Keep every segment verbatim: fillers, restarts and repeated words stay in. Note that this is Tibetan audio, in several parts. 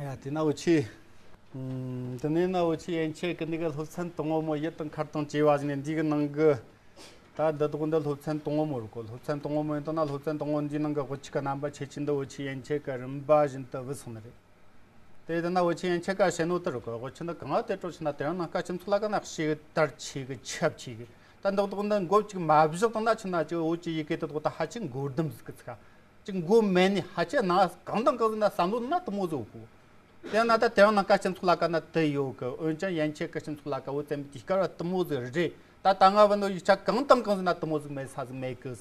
ཡ་དེ་ན་འུ་ཆི། ཨུམ། དེ་ནས་ན་འུ་ཆི་ཡན་ཆད་གི་འདི་གི་སློབ་ཚན་དང་པོ་མོ་ཡིད་དང་ཁར་དང་བཅས་པ་ཟིན་ནས་འདི་གི་ནང་གི། ད་འདི་དག་འདི་སློབ་ཚན་དང་པོ་མོ་རུ་གོ། སློབ་ཚན་དང་པོ་མོ་ཡིན་དང་ན་སློབ་ཚན་དང་པོ་འདིའི་ནང་གི་དབུ་ཆུ་གི་རྣམ་པ་ཆེ་ཆུང་འདི་འུ་ཆི་ཡན་ཆད་གི་རིམ་པ་བཞིན་དུ་བུད་སོང་ནི་རེད། དེ་ཡིན་ན་འུ་ཆི་ཡན་ཆད་ག་བཤད་ནོ་དེ་རུ་གོ། དབུ་ཆུ་འདི་གང་དེ་སྤྲོ་ཆུ་ན་དེ་རང་ནང་ཀ་སྤྱི་ཚོགས་ལ་ག་ན་ཤེས་གི་དར་ཆེ་གི་ཁྱབ་ཆེ་གི། ད་འདི་དག་འདི་མགོ་གཅིག་མ་བཞག་དང་ན་ཆུ་ན་ཅིག་འུ་ཆི་ཡི་གེ་དེ་དག་ད་ཧ་ཅང་མགོ་ལྡུམ་ཟིག་གི་ཚིག་ག་ཅིག་མགོ་མེད་ནི་ཧ་ཅང་ན་གང་དང་གང་ཟིག་ན་བསམ་བློ་ན་དེ་མོ་ཟིག་གོ། དེ་ན་ད་དེ་རང་ནང་ཀ་སྤྱི་ཚོགས་ལ་ག་ན་དེ་ཡོད་གི། འོན་ཀྱང་ཡན་ཆད་ཀ་སྤྱི་ཚོགས་ལ་ག་འུ་ཙམ་དེ་སྐར་བ་དེ་མོ་ཟིག་རེད། ད་ད་ང་བ་ནོ་ཡིག་ཆ་གང་དང་གང་ཟིག་ན་དེ་མོ་ཟིག་མེད་ས་ཟིག་མེད་གི།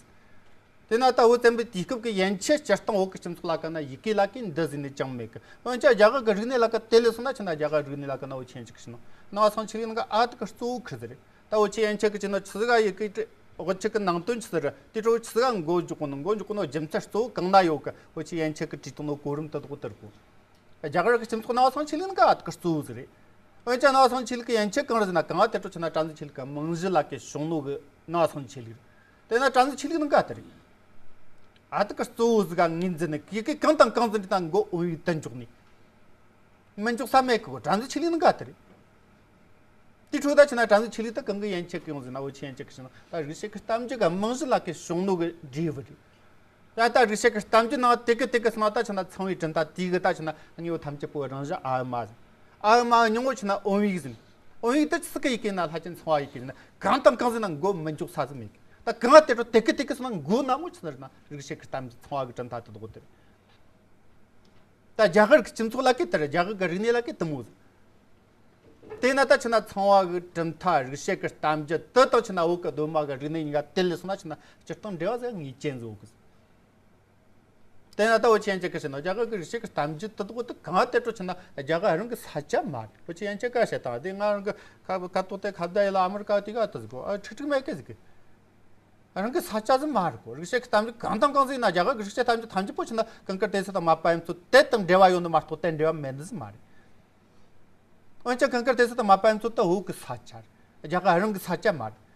དེ་ན་ད་འུ་ཙམ་པའི་དུས་སྐབས་ཀྱི་ཡན་ཆད་སྤྱིར་བཏང་བོད་ཀྱི་སྤྱི་ཚོགས་ལ་ཀ་ན་ཡི་གེ་ལ་ཀིན་འདི་ཟིན་ནས་ཅང་མེད་གི། འོན་ཀྱང་རྒྱ་གར་གྱི་རིག་གནས་ལ་ཀ་དེ་ལས་སོང་ན་ཆི་ན་རྒྱ་གར་རིག་གནས་ལ་ཀ་ན་འུ་ཆེན་ཅིག་ཤི་ནོ་ན་སང་ཆི་ལིན་ག་ཨ་ཏི་ཀ་གཙོ་བོ་ཁི་ཟི་རེད། ད་འུ་ཆི་ཡན་ཆད་ཀྱི་ཆི་ན་ཆི་ཟི་ག་ཡི་གེ་ཏི་འུ་ཆི་གི་ནང་དོན་ཆི་ཟི་རེད། དེ་ཁྲོ་ཆི་ཟི་ག་མགོ་འཇོག་གོ་ནོ་མགོ་འཇོག་གོ་ནོ་རྒྱུ་མཚན་གཙོ་བོ་གང་ན་ཡོད་གི། འུ་ཆི་ཡན་ཆད་ཀྱི་བྲིས་དང་ནོ་གོ་རིམ་དུ་དགོ་དེར་གོ། རྒྱ་གར་གྱི་སྤྱི་ཚོགས་ན་སང་ཆི་ལིན་ག་ཨ་ཏི་ཀ་གཙོ་བོ་ཟི་རེད། འོན་ཀྱང་ན་སང་ཆི་ལིན་གི་ཡན་ཆད་གང་རེད་ཟེར་ན་གང་ཨ་དེ་ཁྲོ་ཆི་ན་བྲམ་ཟེ་ཆི་ལིན་ག་མིང་གཞི་ལ་ཀི་བྱུང་ནོ་གི་ན་སང་ཆི་ལིན་རེད། དེ་ན་བྲམ་ཟེ་ཆི་ལིག་ནང་ག་དེ་རེད། ཨ་ཏི་ཀ་གཙོ་བོ་ཟིག་ག་ངོས་འཛིན་ནས་ཡི་གེ་གང་དང་གང་ཟིག་འདི་དང་མགོ་འོང་བའི་དོན་འཇོག་ནས། མི་འཇོག་ས་མེད་གི་གོ། བྲམ་ཟེ་ཆི་ལིག་ནང་ག་དེ་རེད། དེ་འཕྲོ་ད་ཆི་ན་བྲམ་ཟེ་ཆི་ལིག་ད་གང་གི་ཡན་ཆད་གི་ཡོང་ཟིག་ན་འུ་ཆི་ཡན་ཆད་གི་ཤི་ན་ད་རིག་བྱེད་ཀྱི་གཏམ་རྒྱུད་ག་མིང་གཞི་ལ་ཀི་བྱུང་ནོ་གི་འབྲས་བུ་རེད། ད་ད་རིག་བྱེད་ཀྱི་གཏམ་རྒྱུད་ནང་དེ་གི་དེ་གི་སོང་ན་ད་ཆི་ན་ཚང་བའི་གྲུབ་མཐའ་དེ་གི་ད་ཆི་ན་གཉིས་པོ་ཐམས་ཅད་པོ་རང་བཞིན་ཨ་བུ་མ་ཟིན། ཨ་བུ་མ་བུ་མྱོང་བོ་ཆི་ན་འོང་བའི་ཟིན། འོང་བའི་དེ་ཆི་ཟིག་གི་ཡི་གེ་ན་ལྷ་ཆེན་ཚང་བ་ཡི་གེ་ཟིན་ན་གང་དང་གང་ཟིན་ན་མགོ་མི་འཇོག་ས་ཟིན་མེད་གི། ད་གང་དེ་འཕྲོ་དེ་གི་དེ་གི་སོང་ན་མགོ་ན་མོ་ཆི་ན་རིག་ན་རིག་བྱེད་ཀྱི་གཏམ་རྒྱུད་ཚང་བ་གི་གྲུབ་མཐའ་དེ་དག་དེ་རེད། ད་རྒྱ་གར་གྱི་སྤྱི་ཚོགས་ལ་ཀི་དེ་རེད། རྒྱ་གར་གི་རིག་གནས་ལ་ཀི་དེ་མོ་ཟིན། དེས་ན་ད་ཆི་ན་ཚང་བ་གི་གྲུབ་མཐའ་རིག་བྱེད་ཀྱི་གཏམ་རྒྱུད་དེ་དང་ཆི་ན་བོད་ཀྱི་གདོད་མ་གི་རིག་གནས་གཉིས་ཀ་དེ་ལས་སོང་ན་ཆི་ན་སྤྱིར་བཏང་འབྲེལ་བ་ཟིག་ངེས་ཅན་ཟིག་ཡོད་གི། དེས་ན་ད་འུ་ཆི་ཡན་ཆད་ཀྱི་ཤི་ན་རྒྱ་གར་གི་རིག་བྱེད་ཀྱི་གཏམ་རྒྱུད་དེ་དག་དེ་གང་དེ་འཕྲོ་ཆི་ན་རྒྱ་གར་རང་གི་ས་ཆ་མ་རེད། འུ་ཆི་ཡན་ཆད་ཀ་བཤད་དང་དེ་ང་རང་གི་ཁ་ཁ་ཐོག་དེ་ཁ་བརྡ་ཡི་ལ་ཨ་མི་རི་ཀ་དེ་ག་དེ་ཟིག་གོ། ཨ་ཁྲིག་ཁྲིག་མེད་གི་ཟིག་གི། རང་གི་ས་ཆ་ཟིག་མ་རེད་གོ། རིག་བྱེད་ཀྱི་གཏམ་རྒྱུད་གང་དང་གང་ཟིག་ཡིན་ན་རྒྱ་གར་གི་རིག་བྱེད་གཏམ་རྒྱུད་ཐམས་ཅད་པོ་ཆི་ན་གངས་དཀར་ཏི་སེ་དང་མ་པ་ཡན་ཚོ་དེ་དང་འབྲེལ་བ་ཡོད་ནི་མ་གཏོགས་དེ་འབྲེལ་བ་མེད་ནི་ཟིག་མ་རེད། འོན་ཀྱང་གངས་དཀར་ཏི་སེ་དང་མ་པ་ཡན་ཚོ་ད་བོད་གི་ས་ཆ་རེད། རྒྱ་གར་རང་གི་ས་ཆ་མ་རེད།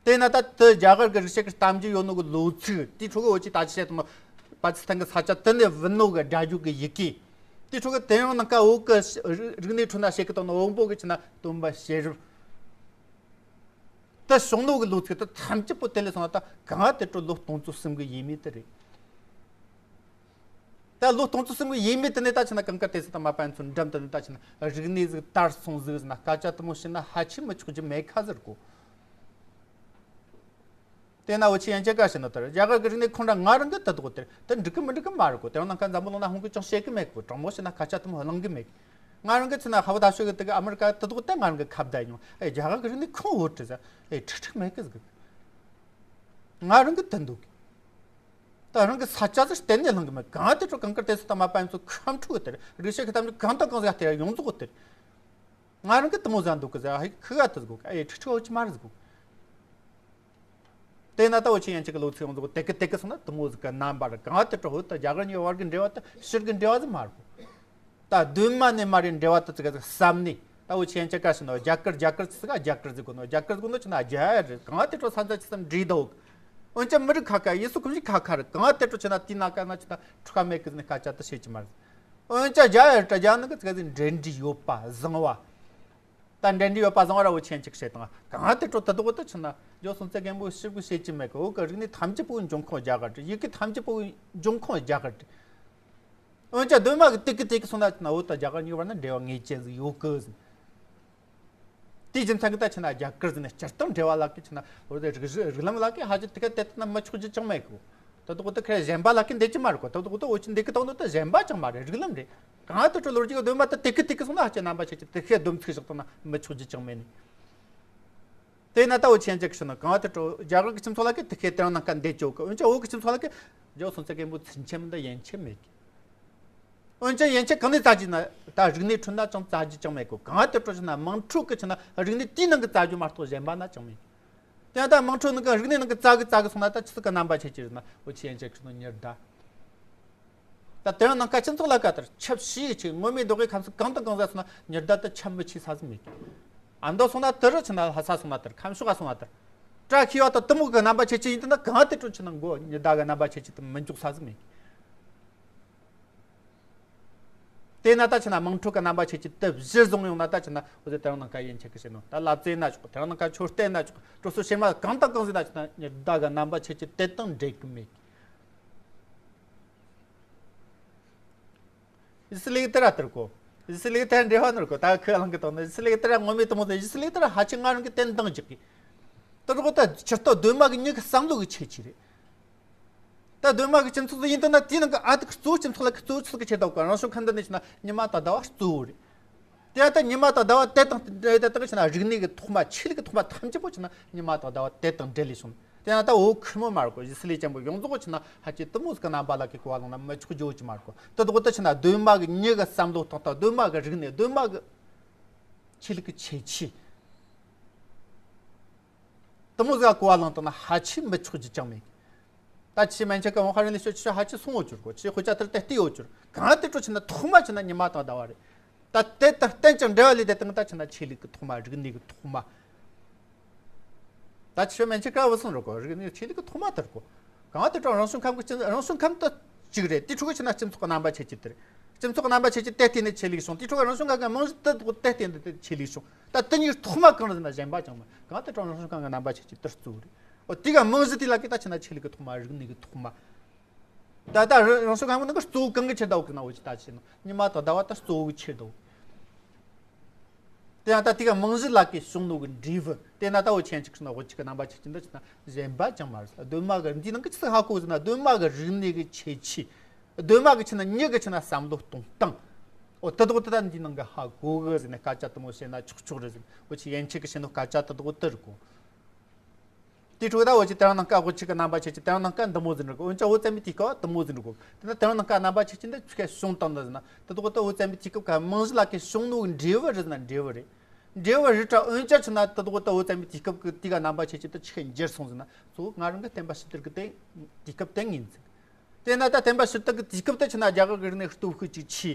དེས་ན་ད་དེ་རྒྱ་གར་གི་རིག་བྱེད་ཀྱི་གཏམ་རྒྱུད་ཡོད་ནོ་གི་ལོ་ཚིགས་དེའི་ཁྲོད་གི་འུ་ཆི་ད་ཅི་བཤད་དང་ནོ་པ་ཀི་སི་ཐན་གི་ས་ཆ་དེ་ནས་བུད་ནོ་གི་སྒྲ་སྒྱུར་གི་ཡི་གེ། དེའི་ཁྲོད་གི་དེ་ཡང་ནང་ཀ་བོད་གི་རིག་གནས་ཁྲོད་ན་བཤད་གི་དང་ནོ་བོན་པོ་གི་ཆི་ན་སྟོན་པ་བྱེད་རབས། དེ་བྱུང་ནོ་གི་ལོ་ཚིགས་དེ་ཐམས་ཅད་པོ་དེ་ལས་སོང་ན་ད་གང་དེ་འཕྲོ་ལོ་སྟོང་ཚོ་གསུམ་གི་ཡས་མས་དེ་རེད། ད་ལོ་སྟོང་ཚོ་གསུམ་གི་ཡས་མས་དེ་ནས་ད་ཆི་ན་གངས་དཀར་ཏི་སེ་དང་མ་པ་ཡན་ཚོ་འགྲམ་དེ་ནས་ད་ཆི་ན་རིག་གནས་ཟིག་དར་སོང་ཟིག་ཟེར་ན་སྐད་ཆ་དེ་མོ་བཤད་ན་ཧ་ཅང་མི་ཆོག་རྒྱུ་མེད་ཁ་ཟེར་གོ། དེས་ན་འུ་ཆི་ཡན་ཆད་ཀ་བཤད་ན་དེར་རྒྱ་གར་གི་རིག་གནས་ཁོང་ར་ང་རང་གི་དེ་དག་དེར་དེ་འགྲིག་གི་མི་འགྲིག་གི་མ་རེད་གོ། དེ་རང་ནང་ཁ་འཛམ་བུ་གླིང་ན་ཧུང་གི་ཅང་བཤད་གི་མེད་གོ། དྲང་མོ་བཤད་ན་སྐད་ཆ་དེ་མོ་གླེང་གི་མེད། ང་རང་གི་ཚེ་ན་ཧ་བ་ད་ཤོད་གི་དེ་གི་ཨ་མི་རི་ཀ་དེ་དག་དེ་ང་རང་གི་ཁ་བརྡ་ཡོང་། ཨེ་རྒྱ་གར་གི་རིག་གནས་ཁོང་འུར་དྲི་ཟ། ཨེ་ཁྲིག་ཁྲིག་མེད་གི་ཟིག། ང་རང་གི་དེ་འདུག་གི། ད་རང་གི་ས་ཆ་ཟིག་གཏན་ནས་གླེང་གི་མེད། གང་དེ་འཕྲོ་གངས་དཀར་ཏི་སེ་དང་མ་པ་ཡན་ཚོ་ཁམས་ཕྲུག་གི་དེར་རིག་བྱེད་གི་གཏམ་རྒྱུད་གང་དང་གང་ཟིག་དེ་ཡོང་ཟིག་གོ་དེར། ང་རང་གི་དེ་མོ་ཟ་འདུག་གི་ཟ། ཧེ་ཁི་ག་དེ་ཟིག་གོ། ཨེ་ཁྲིག་ཁྲིག་འུ་ཆི་མ་རེད་ཟིག་གོ། དེས་ན་ད་འུ་ཆི་ཡན་ཆད་གི་ལོ་ཚིགས་ཡོང་ཟིག་གོ། དེ་གི་དེ་གི་སོང་ན་དེ་མོ་ཟིག་གི་རྣམ་པ་རེད། གང་དེ་འཕྲོ་བོད་དང་རྒྱ་གར་གཉིས་བར་གི་འབྲེལ་བ་དེ་ཕྱིར་གི་འབྲེལ་བ་ཟིག་མ་རེད་གོ། ད་གདོད་མ་ནས་མ་རེད་འབྲེལ་བ་དེ་ཙི་ག་ཟིག་བསམ་ནས། ད་འུ་ཆི་ཡན་ཆད་ཀ་ཞིག་ནོ་རྒྱ་གར་རྒྱ་གར་ཙི་ག་རྒྱ་གར་ཟིག་གོ་ནོ། རྒྱ་གར་ཟིག་གོ་ནོ་ཆི་ན་རྒྱ་ཡ་རེད། གང་དེ་འཕྲོ་ས་མཚམས་ཅི་ཙམ་འདྲེས་འདུག། འོན་ཀྱང་མི་རིགས་ཁ་ཁ་ཡུལ་སྲོལ་ཁོར་ཡུག་ཁ་ཁ་རེད། གང་དེ་འཕྲོ་ཆི་ན་དེའི་ནང་ཀ་ན་ཆི་ན་འཁྲུག་ཁ་མེད་གི་ཟེར་ནས་སྐད་ཆ་དེ་བཤད་ཀྱི་མ་རེད། འོན་ཀྱང་རྒྱ་ཡ་རེད་ད་རྒྱ་ནང་གི་ཙི་ག་ཟིག་འབྲེལ་འདྲིས་ཡོད་པ་བཟང་བ། ད་འབྲེལ་འདྲིས་ཡོད་པ་བཟང་བ་ར་འུ་ཆི་ཡན་ཆད་ཀ་བཤད་དང་། གང་དེ་འཕྲོ་དེ་དག་དེ་ཆི་ན་ཇོ་སོང་ཙེ་རྒན་པོ་ཤི་བོ་བཤད་ཀྱི་མེད་གི། འུ་གི་རིག་གནས་ཐམས་ཅད་པོ་འབྱུང་ཁུངས་རྒྱ་གར་རེད། ཡི་གེ་ཐམས་ཅད་པོ་འབྱུང་ཁུངས་རྒྱ་གར་རེད། འོན་ཀྱང་གདོད་མ་གི་དེ་གི་དེ་གི་སོང་ན་ཆི་ན་བོད་དང་རྒྱ་གར་གཉིས་བར་ན་འབྲེལ་བ་ངེས་ཅན་ཟིག་ཡོད་གི་ཟེར། དེའི་རྒྱུ་མཚན་གི་ད་ཆི་ན་རྒྱ་གར་ཟེར་ནས་སྤྱིར་བཏང་འབྲེལ་བ་ལ་ཀི་ཆི་ན་བོད་དེ་རིག་རིག་ལམ་ལ་ཀི་ཧ་ཅང་དེ་ག་དེ་ལྟ་ན་མི་ཆོག་རྒྱུ་ཅང་མེད་གི། ད་དུ་གོ་ད་ཁེ་གཞན་པ་ལ་ཀི་འདེད་ཀྱི་མ་རེད་གོ། ད་དུ་གོ་ད་འུ་ཆི་འདེད་གི་ད་ནོ་ད་གཞན་པ་ཅང་མ་རེད། རིག་ལམ་རེད། གང་དུ་འཕྲོ་ལོ་རྒྱུས་གདོད་མ་ད་དེ་གི་དེ་གི་སོང་ན་ཧ་ཅང་རྣམ་པ་ཆེ་ཆེ་དེ་ཁེ་སྡོམ་ཚིག་བཞག་ད་ན་མི་ཆོག་རྒྱུ་ཅང་མེད་ནི། དེས་ན་ད་འུ་ཆི་ཡན་ཆད་ཀི་ཤི་ན་གང་དུ་འཕྲོ་རྒྱ་གར་གི་སྤྱི་ཚོགས་ལ་ཀི་དེ་ཁེ་དེ་རང་ནང་ཀ་འདེད་ཀྱི་ཡོད་གི། འོན་ཀྱང་བོད་གི་སྤྱི་ཚོགས་ལ་ཀི་ཇོ་སོང་ཙེ་རྒན་པོ་ཚུན་ཆད་མི་འདི་ཡན་ཆད་མེད་གི། འོན་ཀྱང་ཡན་ཆད་གང་ནས་བཙལ་རྒྱུ་ན་ད་རིག་གནས་ཁྲོད་ན་ཅང་བཙལ་རྒྱུ་ཅང་མེད་གི། གང་དུ་འཕྲོ་ཆི་ན་དམངས་ཁྲོད་ཀྱི་ཆི་ན་རིག་གནས་དེའི་ནང་གི་བཙལ་རྒྱུ་མ་གཏོགས་གཞན་པ་ན་ཅང་མེད། དེ་ཡང་ད་དམངས་ཁྲོད་ནང་གི་རིག་གནས་ནང་གི་བཙལ་གི་བཙལ་གི་སོང་ན་ད་ཆི་ཟིག་གི་རྣམ་པ་ཆེ་ཆེ་རེད་ན་འུ་ཆི་ཡན་ཆད་ཀི་ཤི་ན་ཉི་ཟླ། ད་དེ་ཡང་ནང་ཀ་སྤྱི་ཚོགས་ལ་ཀ་དར་ཁྱབ་ཤས་ཆེ་ངོ་མའི་མདོ་དབུས་ཁམས་གསུམ་གང་དང་གང་ཟ་སོང་ན་ཉི་ཟླ་ད་ཁྱབ་མི་ཆེ་ས་ཟིག་མེད་གི། ཨ་མདོ་སོང་ན་དེ་རུ་ཆི་ན་ལྷ་ས་སོང་ན་དར། ཁམས་ཕྱོགས་ལ་སོང་ན་དར། བཀྲ་ཤིས་པ་ད་དེ་མོ་གི་རྣམ་པ་ཆེ་ཆེ་ཡིན་དུས་ན་གང་དེ་འཕྲོ་ཆི་ན་མགོ་ཉི་ཟླ་གི་རྣམ་པ་ཆེ་ཆེ་དེ་མི་འཇོག་ས་ཟིག་མེད་གི། དེས་ན་ད་ཆ་ན་དམངས་ཁྲོད་ཀྱི་རྣམ་པ་ཆེ་ཆེ་དེ་གཞིར་བཟུང་ཡོང་ན། ད་ཆ་ན་འོ་ཟེར་དེ་རིང་ནངས་ཀ་ཡན་ཆད་ཀྱི་བཤད་ནོ། ད་ལབ་རྩེ་ན་ཆོག་དེ་རིང་ནངས་ཀ་མཆོད་རྟེན་ན་ཆོག་དྲོ་སོ་བྱེ་མ་གང་དང་གང་ཟིག་ན་ཆ་ན་ཉི་ཟླ་གི་རྣམ་པ་ཆེ་ཆེ་དེ་དང་འབྲེལ་གི་མེད་གི། ཡི་སི་ལེགས་དེ་ར་དེར་གོ། ཡི་སི་ལེགས་དེ་འབྲེལ་བ་ནོར་གོ། ད་ཁོས་གླེང་གི་དང་ནི་ཡི་སི་ལེགས་དེ་ར་ངོ་མའི་དུ་མོ་ཟེར། ཡི་སི་ལེགས་དེ་ར་ཧ་ཅང་ང་རང་གི་བསྟན་དང་འཇག་གི། དེ་རོགས་ད་ཆུ་སྟོད་གདོད་མ་གི་མྱི་གི་བསམ་བློ་གི་ཁྱད་ཆོས་རེད། ད་གདོད་མ་གི་སྤྱི་ཚོགས་སུ་ཡིན་དུ་ན་དེའི་ནང་གི་ཨ་ཏི་གི་གཙོ་བོ་སྤྱི་ཚོགས་ལ་གི་གཙོ་བོ་ཆི་ཟིག་གི་ཆེར་ལྡོག་གི། རང་བྱུང་ཁམས་འདི་ནས་ཆ་ན་ཉི་མ་དང་ཟླ་བ་གཙོ་བོ་རེད། དེ་ཡང་ད་ཉི་མ་དང་ཟླ་བ་དེ་དང་འབྲེལ་དེ་དག་ཆ་ན་རིག་གནས་ཀྱི་ཐོག་མ་ཆོས་ལུགས་ཀྱི་ཐོག་མ་ཐམས་ཅད་པོ་ཆ་ན་ཉི་མ་དང་ཟླ་བ་དེ་དང་འབྲེལ་ལས་བྱུང་། དེ་ཡང་ད་བོད་ཁེར་མོ་མ་རེད་གོ། གཞི་སི་ལི་ཅན་པོ་ཡོངས་རྫོགས་ཆ་ན་ཧ་ཅི་དུ་མོ་ཟིག་གི་རྣམ་པ་ལ་གི་གོ་བ་བླངས་ན་མི་ཆོག་རྒྱུ་ཅི་མ་རེད་གོ། དེ་དག་ད་ཆ་ན་གདོད་མ་གི་མྱི་གི་བསམ་བློ་ཐོག་དང་གདོད་མ་གི་རིག་གནས་གདོད་མ་གི་ཆོས་ལུགས་ཀྱི་ཁྱད་ཆོས། དུ་མོ་ཟིག་ག་གོ་བ་བླངས་བཏང་ན་ཧ་ཅི་མི་ཆོག་རྒྱུ་ཅང་མེད། ད་ཆི་མན་ཆད་ཀ་ཝང་ཧ་རིན་ལི་ཤོད་ཆི་ཧ་ཅི་སོང་འོ་ཅུར་གོ། ཆི་དཔེ་ཆ་དེར་དེ་བལྟས་འོ་ཅུར། གང་དེ་སྤྲོ་ཆི་ན་ཐོག་མ་ཆི་ན་ཉི་མ་དང་ཟླ་བ་རེད། ད་དེ་དང་གཏན་ཅིག་འབྲེལ་བ་ལས་དེ་དང་ད་ཆི་ན་ཆོས་ལུགས་ཀྱི་ཐོག་མ་རིག་གནས་ཀྱི་ཐོག་མ། ད་ཆི་མན་ཆད་ཀ་བུ་སོང་རོ་གོ། རིག་གནས་ཆོས་ལུགས་ཀྱི་ཐོག་མ་དེར་གོ། གང་དེ་སྤྲོ་རང་བྱུང་ཁམས་ཀྱི་སྤྱི་རང་བྱུང་ཁམས་དེ་གཅིག་རེད། དེ་ཕྲུ་གུ་ཆི་ན་སྤྱི་ཚོགས་ཀྱི་རྣམ་པ་ཆེ་ཆེ་དེ་རེད། སྤྱི་ཚོགས་ཀྱི་རྣམ་པ་ཆེ་ཆེ་དེ་བརྟེན་ནས་ཆོས་ལུགས་བྱུང་། དེ་ཕྲུ་གུ་རང་བྱུང་ཁམས་ཀྱི་རྨང་གཞི་དེ་དེ་བརྟེན་ནས་ཆོས་ལུགས་བྱུང་། ད་དེ་གཉིས་ཐོག་མ་གང་རེད་ཟེར་ན་གཞན་པ་ཅང་མ། གང་དེ་སྤྲོ་རང་བྱུང་ཁམས་ཀྱི་རྣམ་པ་ཆེ་ཆེ་དེ་གཙོ་བོ་རེད། འོ་དེ་ག་རྨང་གཞི་དེ་ལ་གི་ད་ཆི་ན་ཆོས་ལུགས་ཀྱི་ཐོག་མ་རིག་གནས་ཀྱི་ཐོག་མ། ད་ལྟ་རང་བྱུང་ཁམས་ཀྱི་ནང་གི་གཙོ་བོ་གང་གི་ཆེར་ཟླ་བོ་གི་ན་འོ་ཅི་ད་ཆི་ན་ཉི་མ་དང་ཟླ་བ་ད་གཙོ་བོ་གི་ཆེར་ཟླ་བོ། དེ་ཡང་ད་དེ་ག་རྨང་གཞི་ལ་གི་བྱུང་ནོ་གི་འབྲས་བུ་དེ་ན་ད་འོ་ཆེན་ཆི་ན་འོ་ཅི་གི་རྣམ་པ་ཆེ་ཆེ་འདི་ཆི་ན་གཞན་པ་ཅང་མ་རེད། གདོད་མ་གི་འདི་ནང་གི་ཆི་ཧ་གོ་ཟེར་ན་གདོད་མ་གི་རིག་གནས་གི་ཁྱད་ཆོས། གདོད་མ་གི་ཆི་ན་མྱི་གི་ཆི་ན་བསམ་བློ་གཏོང་སྟངས། འོ་དེ་དག་དེ་ད་འདི་ནང་གི་ཧ་གོ་གི་ཟེར་ན་སྐད་ཆ་དུ་མོ་བཤད་ན་ཆོག་ཆོག་རེད་ཟེར། འོ་ཆི་ཡན་ཆད་གི་བཤད་ནོ་སྐད་ཆ་དེ་དག་དེ་རེད་གོ། དེ་འཕྲོ་ད་འོ་ཅི་དེ་རིང་ནངས་ཀ་འོ་ཅི་གི་རྣམ་པ་ཆེ་ཆེ་དེ་རིང་ནངས་ཀ་འདི་མོ་ཟིན་རེད་གོ། འོན་ཀྱང་འོ་ཙམ་མི་དེ་ཀ་བ་དུ་མོ་ཟིན་རེད་གོ། དེ་ན་དེ་རིང་ནངས་ཀ་རྣམ་པ་ཆེ་ཆེ་འདི་ཆུ་ཁ་བྱུང་བཏང་འདི་ཟིན་ན་དེ་དག་ད་འོ་ཙམ་མི་དེ་སྐབས་ཀ་རྨང་གཞི་ལ་ཀའི་བྱུང་ནོ་འབྲས་བུ་རེད་ཟེར་ན་འབྲས་བུ་རེད། འབྲས་བུ་རེད་དྲ། འོན་ཀྱང་ཆི་ན་དེ་དག་ད་འོ་ཙམ་མི་དེ་སྐབས་ཀྱི་དེ་ག་རྣམ་པ་ཆེ་ཆེ་དེ་ཆུ་ཁ་འགྱུར་སོང་ཟིན་ན་གཙོ་བོ་ང་རང་གི་བསྟན་པ་ཕྱི་དར་གི་དེ་དེ་སྐབས་དེ་ངོས་འཛིན། དེ་ན་ད་བསྟན་པ་ཕྱི་དར་གི་དེ་སྐབས་དེ་ཆི་ན་རྒྱ་གར་གི་རིག་གནས་སྟོབས་ཤུགས་ཅིག་ཆེ།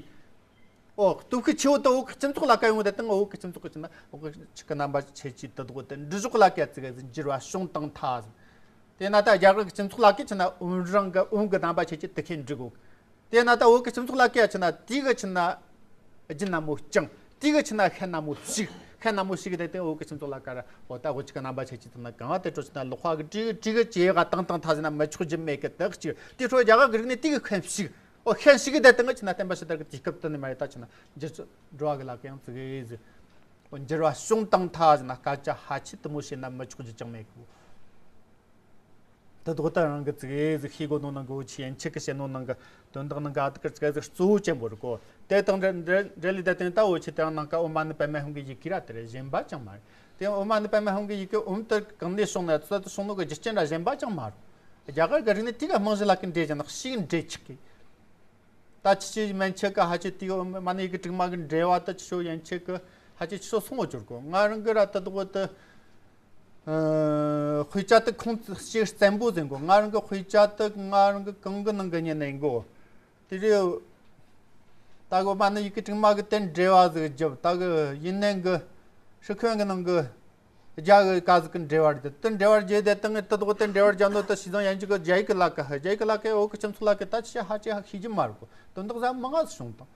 ཨོ། སྟོབས་ཤུགས་ཆེ་བོ་དེ་བོད་ཀྱི་སྤྱི་ཚོགས་ལ་ག་ཡོང་བ་དེ་དང་བོད་ཀྱི་སྤྱི་ཚོགས་ཀྱི་ཆི་ན་བོད་ཀྱི་ཆི་གི་རྣམ་པ་ཆེ་ཆེ་དེ་དག་དེ་འབྲི་ཕྱོགས་ལ་ག་ཙི་ག་ཟིག་འགྱུར་བ་བྱུང་བཏང་ཐལ་ཟིག། དེ་ན་ད་རྒྱ་གར་གྱི་སྤྱི་ཚོགས་ལ་གི་ཆི་ན་འོམ་རང་གི་འོམ་གི་རྣམ་པ་ཆེ་ཆེ་དེ་ཁས་འབྲི་གོ། དེ་ན་ད་བོད་ཀྱི་སྤྱི་ཚོགས་ལ་གི་ཆི་ན་དེ་གི་ཆི་ན་རྒྱུ་ན་མོ་རྐྱང་། དེ་གི་ཆི་ན་ཤ་ན་མོ་ཞིག། ཤ་ན་མོ་ཞིག་དེ་དེ་བོད་ཀྱི་སྤྱི་ཚོགས་ལ་ག་ར་འོ་ད་བོད་ཀྱི་རྣམ་པ་ཆེ་ཆེ་དེ་ན་གང་དེ་འཕྲོ་ཆི་ན་ལོག་པ་གི་དྲི་གི་དྲི་གི་ཇེ་ག་བཏང་བཏང་ཐལ་ཟེར་ན་མི་ཆོག་རྒྱུ་མེད་གི། དག་ཅིག་དེ་འཕྲོ་རྒྱ་གར་གི་རིག་གནས་དེ་གི་ཁོན་ཞིག། ཨོ་ཤན་ཞིག་གི་དེ་དང་ཆི་ན་བསྟན་པ་ཕྱི་དར་གི་དུས་སྐབས་དེ་ནས་མ་རེད། ད་ཆི་ན་འགྱུར་འགྲོ་བ་གི་ལ་ག་ཡང་ཙི་གེ་ཟིག། ཨོ་འགྱུར་བ་བྱུང་བཏང་ཐལ་ཟེར་ན་སྐད་ཆ་ཧ་ཆི་དུ་མོ་བཤད་ན་མི་ཆོག་རྒྱུ་ཅང་མེད་གི། དེ་དག་ད་རང་གི་ཙི་གེ་ཟིག་ཤེས་དགོས་ནོ་ནང་གི་འུ་ཆི་ཡན་ཆད་གི་བཤད་ནོ་ནང་གི་དོན་དག་ནང་གི་ཨ་དུ་ཀར་ཙི་གེ་ཟིག་གཙོ་བོ་ཅན་པོ་རེད་གོ། དེ་དང་འབྲེལ་འབྲེལ་འབྲེལ་ལས་དེ་དེང་ད་འུ་ཆི་དེ་རང་ནང་གི་ཨོཾ་མ་ཎི་པདྨེ་ཧཱུྃ་གི་ཡི་གེ་ར་དེ་རེད། གཞན་པ་ཅང་མ་རེད། དེ་ཨོཾ་མ་ཎི་པདྨེ་ཧཱུྃ་གི་ཡི་གེ་ཨོཾ་དེ་གང་ནས་བྱུང་ན་ཙི་དུ་བྱུང་ནོ་གི་རྒྱུ་རྐྱེན་ར་གཞན་པ་ཅང་མ་རེད། རྒྱ་གར་གི་རིག་གནས་དེ་ག་རྨང་གཞི་ལ་གི་འབྲེལ་ཀྱང་ནག་ཤིག་འབྲེལ་ཆགས་གི། ད་ཆི་ཆི་མན་ཆད་ག་ཧ་ཆི་དེ་མ་ཎི་ཡི་གེ་དྲུག་མ་གི་འབྲེལ་བ་ད་ཆི་ཆོ་ཡན་ཆད་གི་ཧ་ཆི་ཆི་ཆོ་སོང་བ་གྱུར་གོ། ང་རང་གི་ར་ད་དུ་གོ་ད་དཔེ་ཆ་ད་ཁུངས་ཤིག་བཙན་པོ་ཟིན་གོ། ང་རང་གི་དཔེ་ཆ་ད་ང་རང་གི་གང་གི་ནང་གི་ཉན་ནས་གོ། དེ་རེད། ད་གོ་མ་ཎི་ཡི་གེ་དྲུག་མ་གི་དེ་འབྲེལ་བ་ཟིག་བརྒྱབ། ད་གི་ཡིན་ནའི་གི་ཧྲི་ཁོན་གི་ནང་གི་རྒྱ་གི་ག་ཟིག་གི་འབྲེལ་བ་རེད། དེ་འབྲེལ་བ་བརྒྱབ་དེ་དང་དེ་དག་དེ་འབྲེལ་བ་བརྒྱབ་ནོ་ད་ཤི་ཙང་ཡན་ཆད་གི་རྒྱ་ཡིག་གི་ལ་ཀ་ཧ་རྒྱ་ཡིག་གི་ལ་ཀ་བོད་གི་སྤྱི་ཚོགས་ལ་ཀ་ད་ཆི་ཧ་ཅི་ཧ་ཤེས་ཀྱི་མ་རེད་གོ། དོན་དག་ཟ་མང་ང་ཟིག་བྱུང་དང་།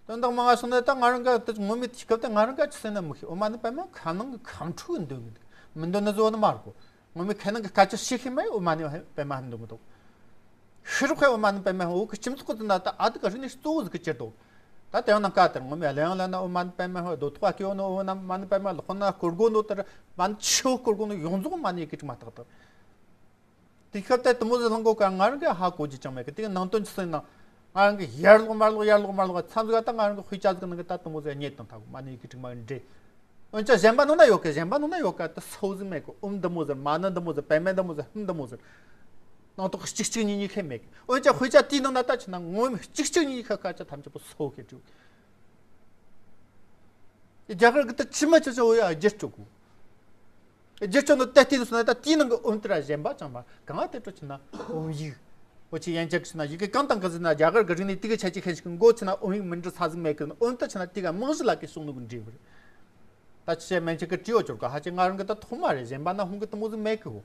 དོན་དག་མང་ང་སོང་ནས་ད་ང་རང་ག་དེ་ངོ་མའི་དུས་སྐབས་དེ་ང་རང་ག་ཆི་ཟེར་ན་མི་ཤེས། ཨོཾ་མ་ཎི་པདྨེ་ཁ་ནང་གི་ཁམས་ཕྲུག་གི་འདོན་གི་འདུག། མི་འདོན་ནི་བཟོ་ནི་མ་རེད་གོ། ངོ་མའི་ཁ་ནང་གི་སྐད་ཆ་བཤད་ཤེས་མེད། ཨོཾ་མ་ཎི་པདྨེ་ཧཱུྃ་འདོན་གི་འདུག། ཤི་རོགས་ཁ་ཨོཾ་མ་ཎི་པདྨེ་ཧཱུྃ་བོད་གི་སྤྱི་ཚོགས་གི་དུ་ན་ད་ཨ་དུ་ག་རིག་གནས་གཙོ་བོ་ཟིག་གི་གྱུར་འདུག། ད་དེ་རིང་ནངས་ཀ་དེར་ངོ་མའི་གླེང་ལ་ན་ཨོཾ་མ་ཎི་པདྨེ་ཧཱུྃ། རྡོ་ཐོག་ག་སྐྱེ་བོ་ནི་ཨོཾ་མ་ཎི་པདྨེ་ཧཱུྃ། ལྷོ་ན་སྐོར་གོ་ནོ་དེར་མ་ཎི་ཆེ་བོ་སྐོར་གོ་ནོ་ཡོངས་རྫོགས་མ་ཎི་ཡི་གེ་དྲུག་མ་ཏག་ཏག། དེ་སྐབས་དེ་དུ་མོ་ཟིག་ལྷུང་གོ་ག་ང་རང་གི་ཧ་གོ་རྒྱུ་ཅང་མེད་གི། དེ་གི་ནང་དོན་ཆི་ཟིག་ན་ང་རང་གི་ཡར་ལོག་མར་ལོག་ཡར་ལོག་མར་ལོག་མཚམས་ཟིག་ད་ང་རང་གི་དཔེ་ཆ་ཟིག་ནང་གི་ད་དུ་མོ་ཟིག་རྙེད་དང་ཐག་མ་ཎི་ཡི་གེ་དྲུག་མ་འདྲེ། འོན་ཀྱང་གཞན་པ་ནང་ན་ཡོད་གི། གཞན་པ་ནང་ན་ཡོད་གི། ད་སོ་ཟིག་མེད་གི། ཨོཾ་འདི་མོ་ཟིག། མ་ཎི་འདི་མོ་ཟིག། པདྨེ་འདི་མོ་ཟིག། ཧཱུྃ་འདི་མོ་ཟིག། ནང་དོག་གཅིག་གཅིག་གཉིས་གཉིས་ཁེ་མེད་གི། འོན་ཀྱང་དཔེ་ཆ་དེའི་ནང་ན་ད་ཆི་ན་ངོ་མ་གཅིག་གཅིག་གཉིས་གཉིས་ཁ་སྐད་ཆ་ཐམས་ཅད་པོ་སོ་གི་འདུག། རྒྱ་གར་གི་ད་ཆི་མ་ཆི་ཆི་འོ་ཡ་བསྒྱུར་བཅོས་གོ། རྒྱུ་ཆོ་ནི་ཏེ་ཏེ་ནི་སོང་ན་ད་དེའི་ནང་གི་ཨོཾ་དེ་ར་གཞན་པ་ཅང་མ་གང་ང་དེ་འཕྲོ་ཆི་ན་ཨོཾ་ཡིག། འོ་ཆི་ཡན་ཆད་ཆི་ན་ཡི་གེ་གང་དང་གང་ཟིག་ན་རྒྱ་གར་གི་རིག་གནས་དེ་གི་ཆ་ཅིག་ཁན་ཞིག་གི་མགོ་ཆི་ན་ཨོཾ་ཡིག་མི་འབྲི་ས་ཟིག་མེད་གི། ཨོཾ་དེ་ཆི་ན་དེ་ག་རྨང་གཞི་ལ་གི་སོང་ནོ་གི་འབྲས་བུ་རེད། ད་ཆི་མན་ཆད་གི་བྲིས་འོ་ཅོར་ག་ཧ་ཅི་ང་རང་གི་ད་ཐོག་མ་རེད། གཞན་པ་ན་ཧུང་གི་དུ་མོ་ཟིག་མེད་གི་འོ།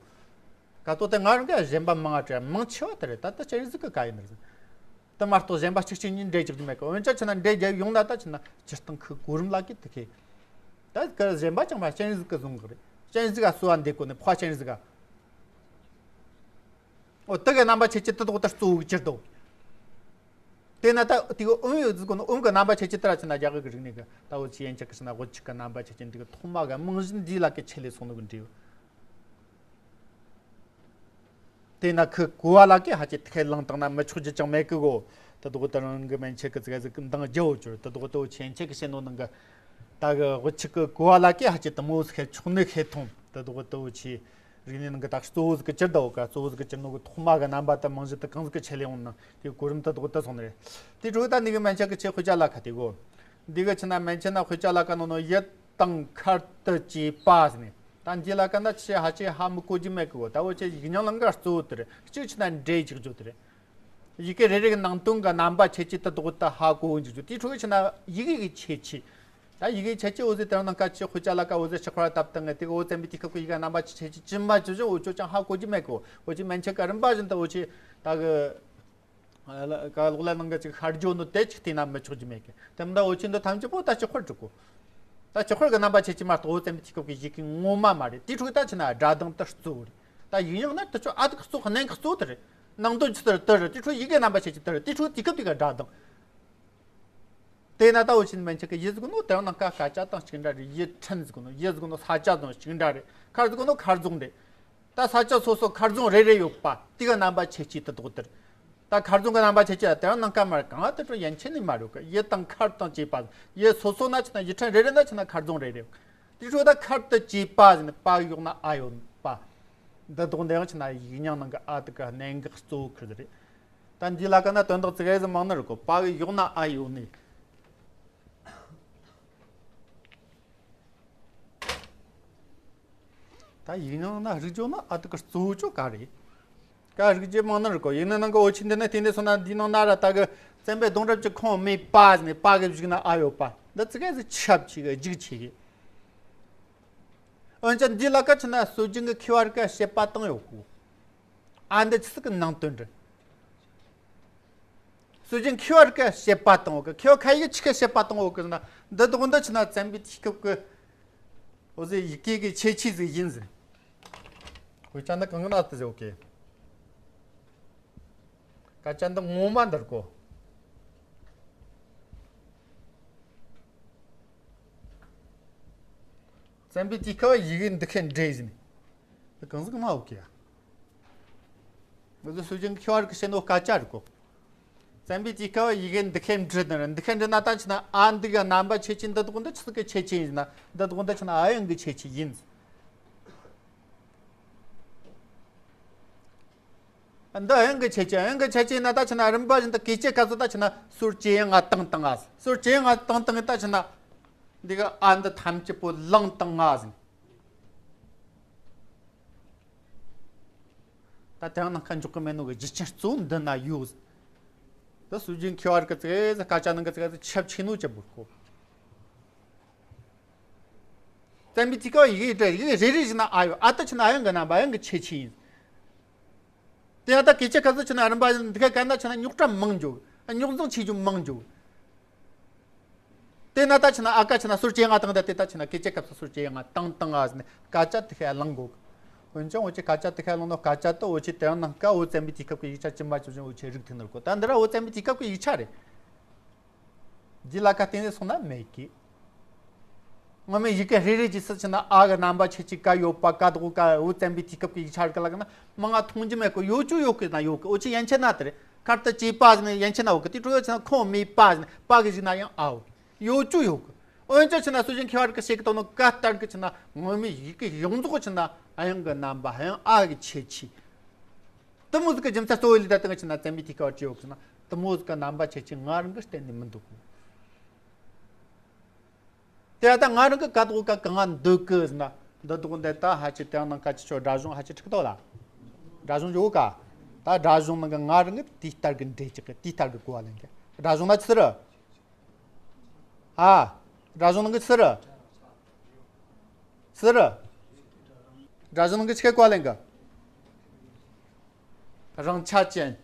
ག་ཏོ་དེ་ང་རང་གི་གཞན་པ་མང་ང་དྲ་མང་ཆེ་བ་དེ་རེད། ད་ད་ཅི་རིགས་ཟིག་གི་ག་ཡིན་ནི་རེད། དེ་མ་གཏོགས་གཞན་པ་གཅིག་གཅིག་གཉིས་འདྲེ་རྒྱག་རྒྱུ་མེད་གི། འོན་ཀྱང་ཁྱེད་ན་འདྲེ་རྒྱག་ཡོང་ན་ད་ཁྱེད་ན་སྤྱིར་བཏང་ཁོའི་གོ་རིམ་ལ་གི་དེ་ཁེ། ད་གི་གཞན་པ་ཅང་མ་སྤྱན་གཟིགས་གི་བཟུང་གི་རེད། སྤྱན་གཟིགས་ག་གསོལ་བ་འདེབས་གོ་ནི་ཕ་སྤྱན་གཟིགས་ག་འོ་དེ་གི་རྣམ་པ་ཆེ་ཆེ་དེ་དོག་ལྟར་གཙོ་བོ་གི་ཕྱིར་དོ། དེ་ན་ད་དེ་གི་ཨོམ་ཡོད་ཟིག་གོ་ནི་ཨོམ་གི་རྣམ་པ་ཆེ་ཆེ་ལྟར་ཕྱིན་ན་རྒྱ་གི་རིག་གནས་གི་ད་འོ་ཆི་ཡན་ཆད་གི་ཕྱིན་ན་འོ་ཆི་གི་རྣམ་པ་ཆེ་ཆེ་འདི་གི་ཐོག་མ་གི་རྨང་གཞི་འདི་ལ་གི་ཆེད་ལས་སོང་ནོ་གི་འབྲས་བུ། དེ་ན་ཁི་གོ་བ་ལ་ཀི་ཧ་ཅི་ཐི་ཁའི་ལང་བཏང་ན་མི་ཆོག་རྒྱུ་ཅང་མེད་ཀི་གོ། ད་དོག་ཏུ་རང་གི་མན་ཆད་ཀི་ཙི་ག་ཟིག་འདང་རྒྱ་བོ་ཅོར། ད་དོག་ཏུ་ཆེན་ཆད་ཀི་ཤེས་ནོ་ནང་གི་ད་གི་དབུ་ཆི་ཀི་གོ་བ་ལ་ཀི་ཧ་ཅི་དུ་མོ་ཟིག་ཁའི་ཆོག་ནི་ཁའི་ཐོང་། ད་དོག་ཏུ་ཆི་རིག་གནས་ནང་གི་ད་གཙོ་བོ་ཟིག་གི་ཅིར་ད་བོ་ཀ་གཙོ་བོ་ཟིག་གི་ཅིར་ནོ་གི་ཐོག་མ་གི་རྣམ་པ་ད་རྨང་གཞི་ད་གང་ཟིག་གི་ཆེད་ལས་འོང་ན་དེ་གོ་རིམ་ད་དོག་ཏུ་སོང་ནི་རེད། དེ་དྲུག་ད་ནི་གི་མན་ཆད་ཀི་ཆེ་དཔེ་ཆ་ལ་ཁ་དེ་གོ། འདི་གི་ཕྱི་ན་མན་ཆད་ན་དཔེ་ཆ་ལ་ཀ་ནོ་ནོ་ཡི་དང་ཁར་དུ་བཅས་པ་ཟེར་ནས། ད་འདི་ལ་ཀ་ན་ཆེ་ཧ་ཆེ་ཧ་མི་གོ་རྒྱུ་མེད་གི་གོ། ད་འོ་ཆེ་ཡིག་རྙིང་ལ་འགའ་གཙོ་བོ་དེ་རེད། གཅིག་ཕྱི་ན་འདྲེ་ཅིག་བརྗོད་དེ་རེད། ཡི་གེ་རེ་རེ་གི་ནང་དོན་གི་རྣམ་པ་ཆེ་ཆེ་དུ་དོག་ཏུ་ཧ་གོ་འཇུག་རྒྱུ་དེ་འཕྲོ་གི་ཕྱི་ན་ཡི་གེ་གི་ཆེ་ཆེ། ད་ཡི་གེ་ཆེ་ཆེ་འོ་ཟེ་དེ་རང་ནང་ཀ་ཆེ་དཔེ་ཆ་ལ་ཀ་འོ་ཟེ་ཕྱི་ཁོ་ར་བཏབ་བཏང་ངེ་དེ་གི་འོ་ཙམ་པའི་དུས་སྐབས་གི་ཡི་གེ་རྣམ་པ་ཆེ་ཆེ་ཅི་མ་ཅི་བཞིན་འོ་ཅོ་ཅང་ཧ་གོ་རྒྱུ་མེད་གི་གོ། འོ་ཆེ་མན་ཆད་ཀ་རིམ་པ་བཞིན་དུ་འོ་ཆེ་ད་གི་ཀ་ལོག་ལ་ནང་གི་ཅིག་ཤར་འཇོག་ནོ་དེ་ཅིག་བལྟས་ན་མི་ཆོག་རྒྱུ་མེད་གི། དེ་མི་འདྲ་འོ་ཆེན་དུ་ཐམས་ཅད་པོ་ད་ཅི་ཁོར་འགྲིག་གོ། ད་ཅི་ཁོར་གི་རྣམ་པ་ཆེ་ཆེ་མ་གཏོགས་འོ་ཙམ་པའི་དུས་སྐབས་ཀྱི་ཡི་གེ་ངོ་མ་མ་རེད། དེ་འཕྲོ་ད་ཕྱི་ན་སྒྲ་གདངས་ད་གཙོ་བོ་རེད། ད་ཡིག་རྙིང་ན་དུ་ཆོ་ཨ་དུ་གཙོ་གནད་གཙོ་དེ་རེད། ནང་དོན་ཆུ་དེ་རེད་དེ་རེད། དེ་འཕྲོ་ཡི་གེ་རྣམ་པ་ཆེ་ཆེ་དེ་རེད། དེ་འཕྲོ་དུས་སྐབས་དེ་ག་སྒྲ་གདངས། དེ་ན་ད་འོ་ཆེན་མན་ཆད་ཀྱི་ཡི་ཟིག་ནོ་དེ་ནང་ཀ་སྐད་ཆ་དང་གཅིག་འདྲ་རེད། ཡི་ཕྲན་ཟིག་ནོ་ཡི་ཟིག་ནོ་ས་ཆ་དང་གཅིག་འདྲ་རེད། ཁར་ཟིག་ནོ་ཁར་རྫོང་རེད། ད་ས་ཆ་སོ་སོ་ཁར་རྫོང་རེ་རེ་ཡོད་པ་དེ་ག་རྣམ་པ་ཆེ་ཆེ་དུ་དོག་དེར། ད་ཁར་རྫོང་གི་རྣམ་པ་ཆེ་ཆེ་ལ་དེ་རང་ནང་ཀ་མར་གང་ལ་དུ་འཕྲོ་ཡན་ཆད་ནས་མ་རེད་གི། ཡི་དང་ཁར་དང་བཅས་པ་ཡི་སོ་སོ་ན་ཕྱི་ན་ཡི་ཕྲན་རེ་རེ་ན་ཕྱི་ན་ཁར་རྫོང་རེ་རེ་ཡོད། དེ་འཕྲོ་ད་ཁར་དུ་བཅས་པ་ཟེར་ནས་པ་གི་ཡོག་ན་ཨ་ཡོད་པ། འདི་དོག་འདི་ཡང་ཕྱི་ན་ཡིག་རྙིང་ནང་གི་ཨ་དུ་གི་གནད་འགག་གཙོ་བོ་ཁུར་རེད། ད་འདི་ལ་ཀ་ན་དོན་དག་ཙི་གེ་ཟིག་མང་ནི་རེད་གོ། པ་གི་ཡོག་ན་ཨ་ཡོད་ནི། ད་ཡིག་རྙིང་ན་རིག་རྒྱུ་ན་ཨ་དུ་གི་གཙོ་བོ་ཅོ་ག་རེད། ཀ་རིག་རྒྱུ་མང་ནི་རེད་གོ། ཡིག་རྙིང་ནང་གི་འོ་ཆེན་འདི་ན་དེ་འདྲ་སོང་ན་འདི་ནང་ན་ར་ད་གི་བཙན་པོའི་གདུང་རབས་ཀྱི་ཁོངས་མེད་པ་ཟེར་ནས་པ་གི་བཞུགས་ན་ཨ་ཡོད་པ། འདི་ཙི་གེ་ཟིག་ཆབ་ཆེ་གི་རྒྱུག་ཆེ་གི། འོན་ཀྱང་འདི་ལ་ཀ་ཕྱི་ན་སྲོལ་རྒྱུན་གི་མཁས་པ་རིགས་ཀ་བཤད་པ་བཏང་ཡོད་གོ། ཨ་འདི་ཆི་ཟིག་གི་ནང་དོན་རེད། སྲོལ་རྒྱུན་མཁས་པ་རིགས་ཀ་བཤད་པ་བཏང་ཡོད་གི། མཁས་པ་ཁ་ཡིག་ཆི་ཀ་བཤད་པ་བཏང་ཡོད་གི་ཟེར་ན་འདི་དོག་འདི་ཕྱི་ན་བཙན་པོའི་དུས་སྐབས་གི་འོ་ཟེ་ཡི་གེ་གི་ཁྱད་ཆོས་ཟིག་ཡིན་ཟེར། དཔེ་ཆ་འདི་གང་གི་ནང་དུ་ཟེར་ཡོད་གི། སྐད་ཆ་འདི་ངོ་མ་འདིར་གོ། བཙན་པོའི་དུས་སྐབས་ཡི་གེ་འདི་ཁའི་འདྲེ་ཟིན། འདི་གང་ཟིག་མ་འོག་གི་ཡ། འདི་སྲོལ་རྒྱུན་མཁས་པ་རིགས་ཀྱི་བཤད་ནོ་སྐད་ཆ་རེད་གོ། བཙན་པོའི་དུས་སྐབས་ཡི་གེ་འདི་ཁའི་འདྲེ་ནི་རེད། འདི་ཁའི་འདྲེ་ན་ད་ཕྱི་ན་ཨ་འདི་ག་རྣམ་པ་ཆེ་ཆེ་འདི་དོག་འདི་ཆི་ཟིག་གི་ཁྱད་ཆོས་ཡིན་ན་འདི་དོག་འདི་ཕྱི་ན་ཨ་ཡང་གི་ཁྱད་ཆོས་ཡིན། འདི་ཨ་ཡང་གི་ཁྱད་ཆོས། ཨ་ཡང་གི་ཁྱད་ཆོས་ན་ད་ཕྱི་ན་རིམ་པ་བཞིན་དུ་གི་ཅི་ག་ཚོད་ད་ཕྱི་ན་སོར་ཇེ་ཡང་ང་བཏང་བཏང་ཨ། སོར་ཇེ་ཡང་ང་བཏང་བཏང་ད་ཕྱི་ན་འདི་ག་ཨ་འདི་ཐམས་ཅད་པོ་ལང་བཏང་ཨ་ཟིན། ད་དེ་ཡང་ནང་ཁ་འཇོག་གི་མེད་ནོ་གི་རྒྱུ་རྐྱེན་གཙོ་བོ་འདི་ན་ཡོད་ཟིན། ད་སྲོལ་རྒྱུན་མཁས་པ་རིགས་ཀྱི་ཙི་གེ་ཟིག་སྐད་ཆ་ནང་གི་ཙི་གེ་ཟིག་ཁྱབ་ཆེ་ནོ་ཅི་བུར་གོ། བཙན་པོའི་དུས་སྐབས་ཡི་གེ་འདྲེ་ཡི་གེ་རེ་རེ་བཞིན་ན་ཨ་ཡོད། ཨ་ད་ཕྱི་ན་ཨ་ཡང་གི་རྣམ་པ་ཨ་ཡང་གི་ཁྱད་ཆོས་ཡིན། དེ་ཡང་ད་གི་ཅི་ག་ཚོད་ཕྱི་ན་རིམ་པ་བཞིན་འདི་ག་ག་ན་ཕྱི་ན་རྙོག་དྲ་མང་འཇོག་རྙོག་འཛིང་ཆེ་རྒྱུ་མང་འཇོག་དེ་ན་ད་ཕྱི་ན་ཨ་ཀ་ཕྱི་ན་སོར་ཇེ་ཡང་ང་བཏང་ད་དེ་ད་ཕྱི་ན་གི་ཅི་ག་ཚོད་སོར་ཇེ་ཡང་ང་བཏང་བཏང་ཨ་ཟིན་སྐད་ཆ་དེ་ཁ་ལང་གོ། འོན་ཀྱང་འོ་ཅི་སྐད་ཆ་དེ་ཁ་ལང་ནོ་སྐད་ཆ་ད་འོ་ཅི་དེ་ཡང་ནང་ཀ་འོ་བཙན་པོའི་དུས་སྐབས་ཀྱི་ཡིག་ཆ་ཅི་མ་ཅི་བཞིན་འོ་ཅི་རིག་ཐུབ་ནོ་གོ། ད་འདི་ར་འོ་བཙན་པོའི་དུས་སྐབས་ཀྱི་ཡིག་ཆ་རེད། འདི་ལ་ཀ་བརྟེན་ནས་སོང་ན་མེད་ཀི། ངོ་མའི་ཡི་གེ་རེ་རེ་ཅིག་སུ་ཕྱི་ན་ཨ་གི་རྣམ་པ་ཆེ་ཆེ་ཀ་ཡོད་པ་ཀ་དོག་ཀ་འུ་བཙན་པོའི་དུས་སྐབས་ཀྱི་ཡིག་ཆ་རིག་ལ་ཀ་ན་མང་ང་མཐོང་རྒྱུ་མེད་གི། ཡོད་ཅུ་ཡོད་གི་ན་ཡོད་གི། འོ་ཅི་ཡན་ཆད་ན་དེ་རེད། ཁར་ད་ཅེ་པ་ཟིན་ན་ཡན་ཆད་ན་ཡོད་གི། དེ་འཕྲོ་ཡོད་ཕྱི་ན་ཁོང་མེད་པ་ཟིན་ན་པ་གི་ཞིག་ན་ཡང་ཨའོ། ཡོད་ཅུ་ཡོད་གི། འོན་ཀྱང་ཕྱི་ན་སྲོལ་རྒྱུན་མཁས་པ་རིགས་ཀྱི་བཤད་གི་དོ་ནོ་ཀ་ལྟར་གི་ཕྱི་ན་ངོ་མའི་ཡི་གེ་ཡོངས་རྫོགས་ཕྱི་ན་ཨ་ཡང་གི་རྣམ་པ་ཨ་ཡང་ཨ་གི་ཆེ་ཆེ། དུ་མོ་ཟིག་གི་རྒྱུ་མཚན་གཙོ་བོ་ལས་ད་དེ་ང་ཕྱི་ན་བཙན་པོའི་དུས་སྐབས་ཅི་ཡོད་གི་ན་དུ་མོ་ཟིག་གི་རྣམ་པ་ཆེ་ཆེ་ང་རང་གི་གཏན་ནས་མི་འདུག་གི། དེ་ད་ང་རང་གི་ཀ་དོག་ཀ་གང་ང་འདོད་གི་ཟེར་ན། འདི་དོག་འདི་ད་ཧ་ཅི་དེ་ནང་ཀ་ཅི་ཆོ་སྒྲ་གཞུང་ཧ་ཅི་འཁྲིག་ཏོ་ལ། སྒྲ་གཞུང་ཡོད་ཀ། ད་སྒྲ་གཞུང་ནང་གི་ང་རང་གི་དེའི་ལྟར་གི་འགྲེལ་ཅིག་གི་དེའི་ལྟར་གི་གོ་བ་ལེན་གི། སྒྲ་གཞུང་ན་ཆི་རུ། ཨ། སྒྲ་གཞུང་ནང་གི་ཆི་རུ། ཆི་རུ། སྒྲ་གཞུང་ནང་གི་ཆི་གི་གོ་བ་ལེན་གི། རང་ཆ་ཅན།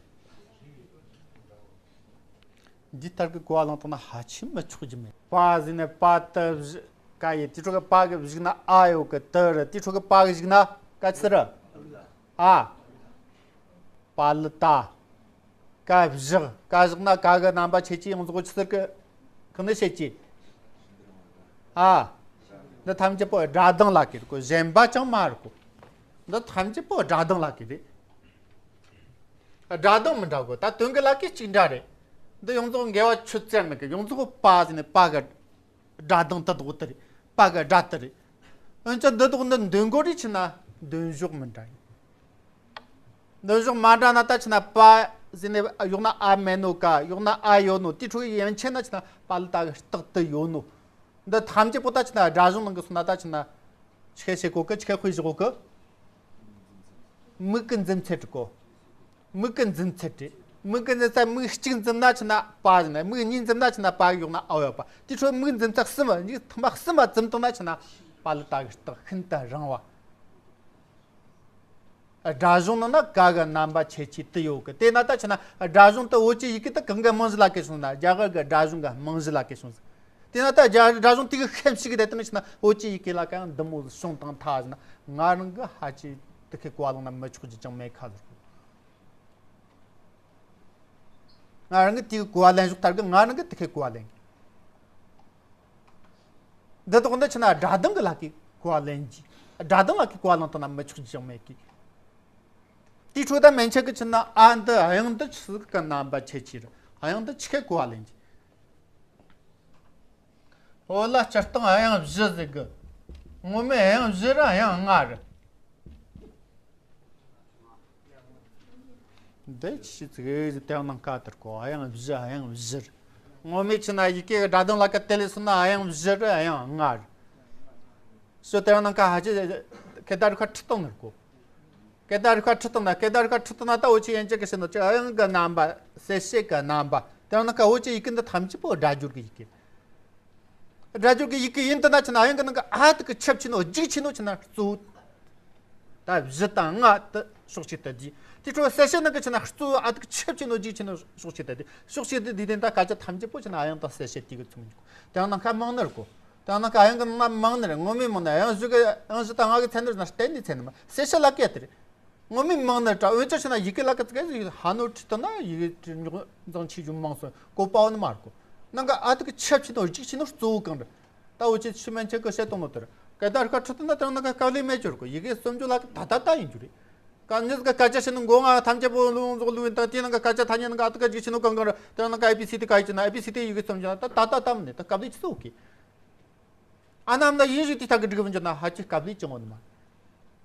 འདི་ལྟར་གྱི་གོ་བ་བླངས་བཏང་ན་ཧ་ཅང་མི་ཆོག་རྒྱུ་མེད། པ་ཟེར་ནས་པ་ཏི་བཞི་ཀ་ཡི་དེ་ཕྲོ་གི་པ་གི་བཞུགས་ན་ཨ་ཡོད་གི། ཏི་རི་དེ་ཕྲོ་གི་པ་གི་བཞུགས་ན་ཀ་ཆི་རི། ཨ། པ་ལི་ཏ། ཀ་བཞག་ཀ་བཞག་ན་ཀ་གི་རྣམ་པ་ཆེ་ཆེ་ཡོངས་རྫོགས་ཆི་ཟེར་གི། གང་ནས་བཤད་ཀྱི། ཨ། འདི་ཐམས་ཅད་པོ་སྒྲ་གདངས་ལ་གི་རེད་གོ། གཞན་པ་ཅང་མ་རེད་གོ། འདི་ཐམས་ཅད་པོ་སྒྲ་གདངས་ལ་གི་རེད། སྒྲ་གདངས་མི་འདྲ་གོ། ད་དོན་གི་ལ་གི་གཅིག་འདྲ་རེད། འདི་ཡོངས་རྫོགས་འགལ་བ་ཆུ་ཙམ་མེད་གི། ཡོངས་རྫོགས་པ་ཟེར་ནས་པ་གི་སྒྲ་གདངས་དེ་དག་དེ་རེད། པ་གི་སྒྲ་དེ་རེད། འོན་ཀྱང་འདི་དག་འདི་འདོན་གོ་རེ་ཆི་ན་འདོན་ཕྱོགས་མི་འདྲ་ཡིན། འདོན་ཕྱོགས་མ་འདྲ་ན་ད་ཆི་ན་པ་ཟེར་ནས་ཡོག་ན་ཨ་མེད་ནོ་ཀ་ཡོག་ན་ཨ་ཡོད་ནོ། དེ་ཕྲོ་ཡན་ཆད་ན་ཆི་ན་པ་ལི་ཏ་གི་རྟགས་དེ་ཡོད་ནོ། འདི་ཐམས་ཅད་པོ་ད་ཆི་ན་སྒྲ་གཞུང་ནང་གི་སོང་ན་ད་ཆི་ན་ཆི་ཁེ་ཤེ་གོ་གི། ཆི་ཁེ་དཔེ་བཞག་གོ་གི། མིག་གི་འཛིན་ཚད་དྲུག་གོ། མིག་གི་འཛིན་ཚད་དྲུག་མིག་གི་འཛིན་ཚད་མིག་གཅིག་འཛིན་ན་ཆི་ན་པ་ཟེར་ན། མིག་གཉིས་འཛིན་ན་ཆི་ན་པ་ཡོག་ན་ཨ་ཡོད་པ། དེ་ཕྲོ་མིག་འཛིན་ཚད་གསུམ། མིག་ཐེངས་མ་གསུམ་མ་འཛིན་བཏང་ན་ཆི་ན་པ་ལི་ཏ་གི་རྟགས་ཤིན་ཏུ་རིང་བ། སྒྲ་གཞུང་ནང་ན་ཀ་གི་རྣམ་པ་ཆེ་ཆེ་དེ་ཡོད་གི། དེ་ན་ད་ཆི་ན་སྒྲ་གཞུང་དེ་བོད་ཀྱི་ཡི་གེ་དེ་གང་གི་རྨང་གཞི་ལ་གི་སོང་ན། རྒྱ་གར་གི་སྒྲ་གཞུང་གི་རྨང་གཞི་ལ་གི་སོང་ཟིག་དེ་ན་ད་རྒྱ་སྒྲ་གཞུང་དེ་གི་ཤན་ཞིག་གི་དེ་དེ་ནི་ཆི་ན་བོད་ཀྱི་ཡི་གེ་ལ་ག་ཡང་འདི་མོ་བྱུང་བཏང་ཐལ་ཟེར་ན། ང་རང་གི་ཧ་ཅི་དེ་ཁའི་གོ་བ་བླངས་ན་མི་ཆོག་རྒྱུ་ཅང་མེད་ཁ་ཟེར་གོ། ང་རང་གི་དེ་གི་གོ་བ་ལེན་ཕྱོགས་ལྟར་གི། ང་རང་གི་དེ་ཁའི་གོ་བ་ལེན་གི། འདི་དག་འདི་ཆི་ན་སྒྲ་གདངས་གི་ལ་གི་གོ་བ་ལེན་གི། སྒྲ་གདངས་ལ་གི་གོ་བ་བླངས་བཏང་ན་མི་ཆོག་རྒྱུ་ཅང་མེད་གི། དེ་ཕྲོ་ད་མན་ཆད་གི་ཆི་ན་ཨ་འདི་དབྱངས་འདི་ཆི་ཟིག་གི་རྣམ་པ་ཆེ་ཆེ་རེད། དབྱངས་འདི་ཆི་ཁའི་གོ་བ་ལེན་གི། འོ་ལ་སྤྱིར་བཏང་དབྱངས་བཞི་ཟེར་གི། ངོ་མའི་དབྱངས་བཞི་རེད། དབྱངས་ལྔ་རེད། འདི་ཆི་ཟིག་གི་དེ་ནང་ཀ་དེར་གོ། དབྱངས་བཞི་དབྱངས་བཞི་རེད། ངོ་མའི་ཆི་ན་ཡི་གེ་གི་སྒྲ་གདངས་ལ་ཀ་དེ་ལས་སོང་ན་དབྱངས་བཞི་རེད། དབྱངས་ལྔ་རེད། སོ་དེ་ནང་ཀ་ཧ་ཅི་ཁེ་ད་རི་ཁ་ཁྲི་སྟོང་ནར་གོ། སྐད་བརྡ་རིག་པ་ཁྲི་སྟོང་ན། སྐད་བརྡ་རིག་པ་ཁྲི་སྟོང་ན་ད་འོ་ཅི་ཡན་ཆད་ཀྱི་ཕྱི་ནང་ཅི་དབྱངས་ཀྱི་རྣམ་པ། གསལ་བྱེད་ཀྱི་རྣམ་པ། དེ་ནང་ཀ་འོ་ཅི་ཡི་གེ་འདི་ཐམས་ཅད་པོ་སྒྲ་སྦྱོར་གྱི་ཡི་གེ། སྒྲ་སྦྱོར་གྱི་ཡི་གེ་ཡིན་དུ་ན་ཆི་ན་དབྱངས་ཀྱི་ནང་གི་ཨ་ཐུག་གི་ཁྱབ་ཆེ་ནོ་རྒྱུག་ཆེ་ནོ་ཆི་ན་གཙོ་བོ། ད་བཞི་དང་ལྔ་དེ་ཕྱོགས་གཅིག་ཏུ་བསྡུས། དེ་འཕྲོ་གསལ་བྱེད་ནང་གི་ཆི་ན་གཙོ་བོ་ཨ་ཐུག་ཁྱབ་ཆེ་ནོ་རྒྱུག་ཆེ་ནོ་ཕྱོགས་གཅིག་ཏུ་བསྡུས། ཕྱོགས་གཅིག་ཏུ་བསྡུས་དེ་ད་སྐད་ཆ་ཐམས་ཅད་པོ་ཆི་ན་དབྱངས་དང་གསལ་བྱེད་དེ་གི་ཚུགས་མི་འཇུག་དེ་ནང་ཀ་མང་ནར་གོ། དེ་ནང་ཀ་དབྱངས་ཀྱི་ནང་མང་ནར། ངོ་མའི་མང་ནར། དབྱངས་བཞི་གི་དབྱངས་བཞི་དང་ལྔ་གི་ཚད་ནི་ན་གཏན་ནས་ཚད་ནི་མ། གསལ་བྱེད་ལ་སྐད་དེ་རེད། ངོ་མའི་མང་ནི་འདྲ། འོན་ཀྱང་ཆི་ན་ཡི་གེ་ལ་ཀ་ཙི་གེ་ཧ་ནོ་ཁྲི་ཏོ་ན་ཡི་གེ་ཉོག་འཛང་ཆེ་ཆུང་མང་སོང་གོ་པའོ་ནི་མ་རེད་གོ། ནང་ག་ཨ་ཐུག་ཁྱབ་ཆེ་ནོ་རྒྱུག་ཆེ་ནོ་གཙོ་བོ་གང་རེད། ད་འོ་ཅི་ཆི་མན་ཆད་གི་བཤད་དོན་ནོ་དེ་རེད། སྐད་བརྡ་རིག་པ་ཁྲི་ཏོ་ན་དེ་ནང་ག་དཀའ་ལས་མེད་ཅོར་གོ། ཡི་གེ་སུམ་ཅུ་ལ་ཀ་ད་ད་ད་ཡིན་རྒྱུ་རེད། ཀ་ཉིས་ཀ་སྐད་ཆ་བཤད་ནོ་མགོ་ང་ཐམས་ཅད་པོ་ལུང་རྫོགས་ལུང་ཡིན་དང་དེ་ནང་ག་སྐད་ཆ་ཐ་སྙད་ནང་ག་ཨ་ཐུག་ག་རྒྱུག་ཆེ་ནོ་གང་གང་རེད། དེ་ནང་ག་ཨེ་བི་སི་ཏི་ག་ཡི་ཆི་ན་ཨེ་བི་སི་ཏི་ཡི་གེ་སུམ་ཅུ་ན་ད་ད་ད་ད་མི་ནི་ད་དཀའ་ལས་ཆི་ཟིག་གི། ཨ་ནམ་ན་ཡིན་རིགས་དེ་ལྟ་གི་སྒྲིག་བུ་འཇོག་ན་ཧ་ཅི་སྐབས་ལས་ཅི་ངོ་ནི་མ།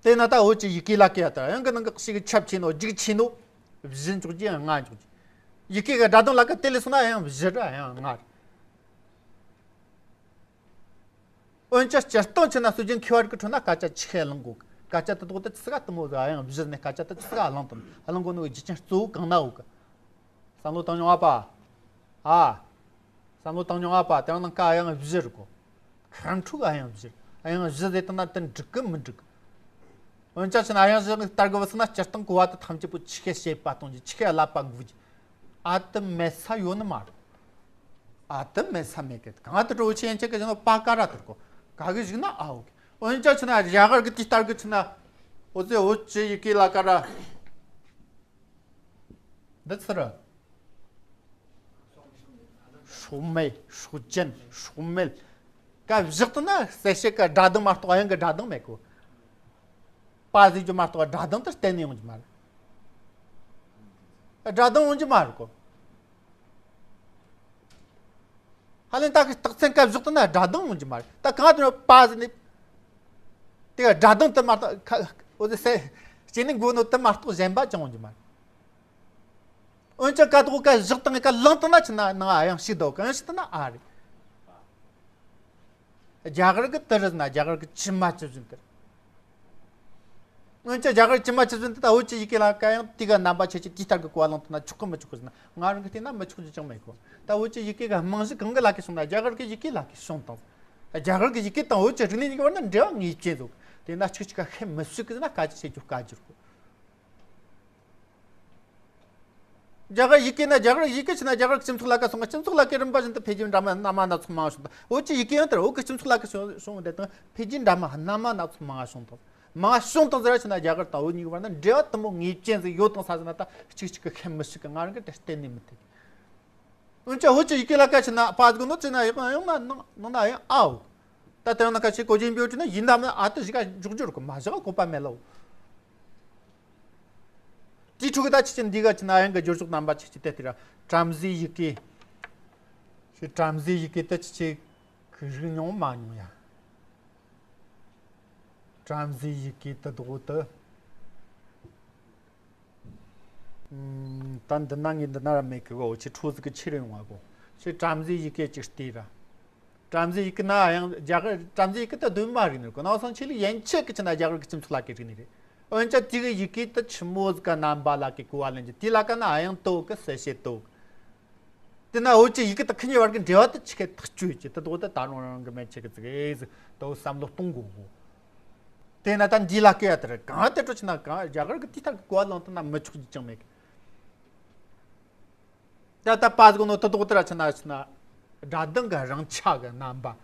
དེ་ན་ད་འོ་ཅི་ཡི་གེ་ལ་ཀ་ཡ་ད་དབྱངས་ཀྱི་ནང་གི་ཞིག་གི་ཁྱབ་ཆེ་ནོ་རྒྱུག་ཆེ་ནོ་བཞི་འཇོག་རྒྱུ་ཡང་ལྔ་འཇོག་རྒྱུ། ཡི་གེ་གི་སྒྲ་གདངས་ལ་ཀ་དེ་ལས་སོང་ན་དབྱངས་བཞི་རེད། དབྱངས་ལྔ་རེད། འོན་ཀྱང་སྤྱིར་བཏང་ཆི་ན་སྲོལ་རྒྱུན་མཁས་པ་རིགས་ཀྱི་ཁྲོད་ན་སྐད་ཆ་ཆི་ཁས་བླང་གོ། སྐད་ཆ་དེ་དག་དེ་ཆི་ཟིག་ག་དུ་མོ་ཟིག་དབྱངས་བཞི་ནས་སྐད་ཆ་དེ་ཆི་ཟིག་ག་བླང་དང་བླང་གོ་ནོ་གི་རྒྱུ་རྐྱེན་གཙོ་བོ་གང་ན་འོ་གི། བསམ་བློ་བཏང་མྱོང་ཨ་པ། ཨ། བསམ་བློ་བཏང་མྱོང་ཨ་པ། དེ་ནང་ཀ་དབྱངས་བཞི་རེད་གོ། ཁ་འཁྲུག་དབྱངས་བཞི། དབྱངས་བཞི་ཟེར་བཏང་ན་དེ་འགྲིག་གི་མི་འགྲིག་འོན་ཀྱང་ཆི་ན་དབྱངས་བཞི་ནི་ལྟར་གི་བུ་སི་ན་སྤྱིར་བཏང་གོ་བ་དེ་ཐམས་ཅད་པོ་ཆི་ཁས་བཤད་པ་གཏོང་རྒྱུ། ཆི་ཁས་བསླབ་པ་འགུག་རྒྱུ། ཨ་དེ་མེད་ས་ཡོད་ནི་མ་རེད། ཨ་དེ་མེད་ས་མེད་གི། གང་དུ་འགྲོ་ཆེ་ཡན་ཆད་གི་བཞག་ན་པ་ཀ་ར་དེར་གོ། ག་གི་བཞག་ན་ཨ་འོ་གི། འོན་ཀྱང་ཆི་ན་རྒྱ་གར་གི་དེ་ལྟར་གི་ཆི་ན་འོ་ཙེ་འོ་ཅི་ཡི་གེ་ལ་ཀ་ར། འདི་ཚུར། སྲོག་མེད། སྲོག་ཅན། སྲོག་མེད། ཀ་བཞག་ཏུ་ན་གསལ་བྱེད་ཀ་སྒྲ་གདངས་མ་གཏོགས་དབྱངས་ཀྱི་སྒྲ་གདངས་མེད་གོ། པ་ཟེར་རྒྱུ་མ་གཏོགས་སྒྲ་གདངས་དེ་གཏན་ནས་ཡོང་རྒྱུ་མ་རེད། སྒྲ་གདངས་ཡོང་རྒྱུ་མ་རེད་གོ། ཧ་ལས་ད་གི་རྟགས་མཚན་སྐབས་བཞག་ཏུ་ན་སྒྲ་གདངས་ཡོང་རྒྱུ་མ་རེད། ད་གང་དུ་ན་པ་ཟེར་ནས་དེ་ག་སྒྲ་གདངས་དེ་མ་གཏོགས་ཁ་འོ་དེ་སེ་སྐྱེ་ནི་མགོ་ནོ་དེ་མ་གཏོགས་གཞན་པ་ཅང་ཡོང་རྒྱུ་མ་རེད། འོན་ཀྱང་ཀ་དོག་ཀ་བཞག་སྟངས་ཀ་ལངས་བཏང་ན་ཆི་ན་ནང་དབྱངས་ཤིག་འདུག་གང་ཞིག་ཏུ་ན་ཨ་རེད། རྒྱ་གར་གི་དེ་རེད་ན་རྒྱ་གར་གི་ཇི་མ་ཇི་བཞིན་དེ་རེད། འོན་ཀྱང་རྒྱ་གར་ཇི་མ་ཇི་བཞིན་དེ་ད་བོད་ཀྱི་ཡི་གེ་ལ་ཀ་ཡང་དེ་ག་རྣམ་པ་ཆེ་ཆེ་དེ་ལྟར་གི་གོ་བ་ལངས་བཏང་ན་ཆོག་གི་མི་ཆོག་གི་ཟེར་ན་ང་རང་གི་བལྟས་ན་མི་ཆོག་རྒྱུ་ཅང་མེད་གོ། ད་བོད་ཀྱི་ཡི་གེ་ག་རྨང་གཞི་གང་གི་ལ་ཀའི་སོང་ན་རྒྱ་གར་གི་ཡི་གེ་ལ་ཀའི་སོང་དང་། རྒྱ་གར་གི་ཡི་གེ་དང་བོད་ཀྱི་རིག་གནས་གཉིས་ཀྱི་བར་ན་འབྲེལ་བ་ངེས་ཅན་འདུག་དེ་ན་གཅིག་གཅིག་ག་ཧེ་མི་སྲིད་གི་ཟེར་ན་སྐད་ཆ་བཤད་རྒྱུ་དཀའ་རྒྱུ་རེད་གོ། རྒྱ་གར་ཡི་གེ་ན་རྒྱ་གར་ཡི་གེ་ཆི་ན་རྒྱ་གར་གྱི་སྤྱི་ཚོགས་ལ་ཀ་སོང་ང་སྤྱི་ཚོགས་ལ་ཀའི་རིམ་པ་བཞིན་དུ་འཕེལ་རྒྱས་འདྲ་མིན་སྣ་མང་སྣ་ཚོགས་མང་བ་བྱུང་དང་། བོད་ཀྱི་ཡི་གེ་ཡང་དེར་བོད་ཀྱི་སྤྱི་ཚོགས་ལ་ཀ་སོང་བ་དེ་དང་འཕེལ་རྒྱས་འདྲ་མིན་སྣ་མང་སྣ་ཚོགས་མང་བ་བྱུང་དང་། མང་བ་བྱུང་དང་ཟེར་བ་ཆི་ན་རྒྱ་གར་དང་བོད་གཉིས་ཀྱི་བར་ན་འབྲེལ་བ་དུ་མོ་ངེས་ཅན་ཟིག་ཡོད་དང་ས་ཟིན་ན་ད་གཅིག་གཅིག་གི་ཤེས་མི་ཤེས་གི་ང་རང་གི་དེ་གཏན་ནས་མི་ཐེ། འོན་ཀྱང་བོད་ཀྱི་ཡི་གེ་ལ་ཀ་ཆི་ན་པ་ཟིག་ནོ་ཆི་ན་ཡང་ཡང་ན་ནང་ན་ཡང་ཨའོ། ད་དེ་ཡང་ན་ཁ་ཆེ་གོ་རྒྱུ་ཡིན་པའི་དུས་ན་ཡིན་ད་མིན་ཨ་ཏི་ཞིག་ག་འཇོག་རྒྱུ་རུ་གི་མ་བཞག་གོ་པ་མེད་ལོ། དེའི་ཕྲུ་གུ་ད་ཆི་ཆི་འདི་ག་ཆི་ན་ཡང་གི་སྦྱོར་ཕྱོགས་རྣམ་པ་ཆི་ཆི་དེ་དེ་ར་བྲམ་ཟེའི་ཡི་གེ། ཆི་བྲམ་ཟེའི་ཡི་གེ་དེ་ཆི་ཆི་གི་རིག་མྱོང་མ་མྱོང་ཡ། བྲམ་ཟེའི་ཡི་གེ་དེ་དག་དེ། ད་འདི་ན་ངས་འདི་ན་ར་མེད་གི་གོ་ཆི་ཁྲོ་ཟིག་གི་ཆི་རེ་ཡོང་བ་གོ་ཆི་བྲམ་ཟེའི་ཡི་གེ་ཅིག་བལྟས་ར། བྲམ་ཟེའི་ཡི་གེ་ན་ཡང་རྒྱ་གར་བྲམ་ཟེའི་ཡི་གེ་ད་གདོད་མ་རིག་ནི་གོ་ནང་སང་ཆི་ལི་ཡན་ཆད་ཀྱི་ཆི་ན་རྒྱ་གར་གྱི་སྤྱི་ཚོགས་ལ་ཀའི་རིག་ནི་རེད། འོན་ཀྱང་དེ་གི་ཡི་གེ་ད་ཆི་མོ་ཟིག་ག་རྣམ་པ་ལ་ཀའི་གོ་བ་ལེན་རྒྱུ་དེ་ལ་ཀ་ན་ཡང་དོ་གི་གསལ་བཤད་དོ། དེ་ན་བོད་ཀྱི་ཡི་གེ་དང་ཁི་གཉིས་བར་གྱི་འབྲེལ་བ་དེ་ཆི་གེ་ཐག་གཅོད་ཀྱི་དེ་དག་དེ་ད་རུང་རང་གི་མེད་ཆེ་གི་ཙི་གེ་ཟིག་དེ་བསམ་བློ་གཏོང་དགོས་གོ་དེ་ན་ད་འདི་ལ་སྐད་ཡ་དེ་རེད། གང་དེ་འཕྲོ་ཆི་ན་གང་རྒྱ་གར་གི་དེ་ལྟར་གི་གོ་བ་བླངས་ཐུབ་ན་མི་ཆོག་རྒྱུ་ཅང་མེད་གི་ད་ད་པ་ཟིག་ནོ་དེ་དག་དེ་ར་ཆི་ན་ཆི་ན་སྒྲ་གདངས་གི་རིང་ཆ་གི་རྣམ་པ།